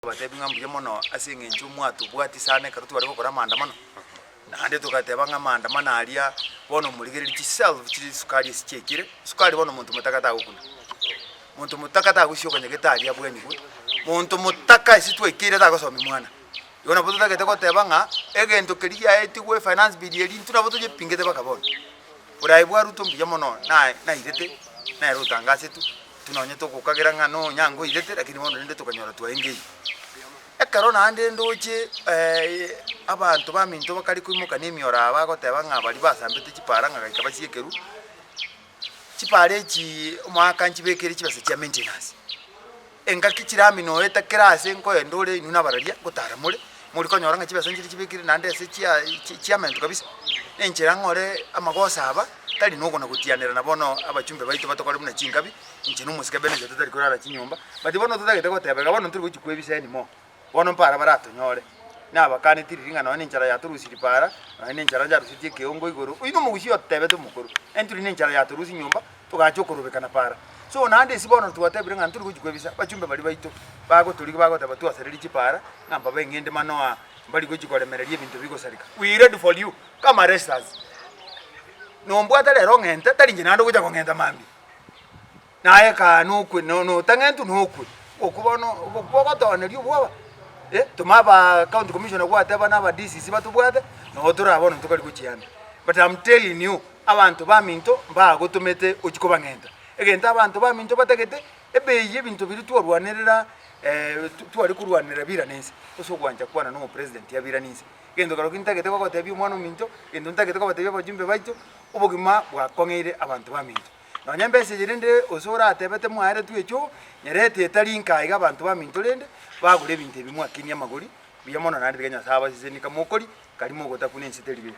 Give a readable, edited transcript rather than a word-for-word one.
Tobatebi ng'a mbuya mono ase eng'encho mwatobwatia sana ekero tware gokora amaandamano, naende togateba ng'a amaandamano aria bono morigereria chiself chire esukari ase chiaikire, esukari bono monto motaka tagokuna, monto motaka tagosia okonyagete aria abwenigwe, monto motaka ase twaikeire tagosomia mwana. Igo nabo totagete goteba ng'a egento keria giaetigwe efinance bill eria intwe nabo toyepingete mpaka bono. Borayi bwa Ruto mbuya mono naye nairete, nere otangasetwe. Intwe nonye togokagera ng'a nonya ngoirete, lakini bono rende tokanyora twaengeire. Ekero naende ndoche abanto baminto bakare koimoka na emioro aba bagoteba ng'a baria basambete chipara ng'a goika basiekerwe, chipara echi omwaka nchibekere chibesa chia maintenance. Engaki chirami noeta kera ase nkoenda ore inwe nabararia ngotara more, mori konyora ng'a chibesa nchire chibekire naende ase chia chiamentwa kabisa, enchera ng'ore amagoso aba, tari nokona gotianerana bono abachumbe baito batokore buna chinkabi, inche na omosike Benedict totari korara chinyomba, but bono totagete goteba iga bono ntori gochia kwebisa anymore, bono mpara baratonyore, nabakaneti riria ng'a nonye na enchara yatorusirie para, nonye na enchara njarusetie ekeongo igoro, oyio na omogusii otebete omokoro, enturi na enchara yatorusia nyomba, togacha okorobekana para. So naende ase bono twatebire ng'a ntori gochia kwebisa, abachumbe baria baito, bagotorigia bagoteba twasarerie chipara, ng'a mbabe eng'ende manoa mbari gochia koremereria ebinto bigosareka, we ready for you, come arrest us. Nombwate rero ong'ente, tari inche naende ogocha kong'enta mambia. Naye kaa nokwe, no- notang'entwe nokwe, okwo bono okwo ogotoneria obwoba, eh, toma aba county commissioner gwateba na aba DCC batobwate, nabo toraa bono ntokari gochia ande. But am telling you, abanto baminto mbagotomete ochie kobang'enta. Egento abanto baminto batagete, ebei y'ebinto biria twarwanerera tware korwanerera birane inse, ase ogwancha kwane na omopresident abirane inse. Egento kerokio ntagete gogotebia omwana ominto, egento ntagete kobatebia abajumbe baito, obogima bwakong'eire abanto baminto. Nonya embesa eye rende ase oratebete mwaeretwe echoo, nyerete etari nka iga abanto baminto rende, bagure ebinto ebi mwakinia amagori, buya mono naende tiga Nyasae abasesenie kamokori, kari mogotakuna ense teri buya.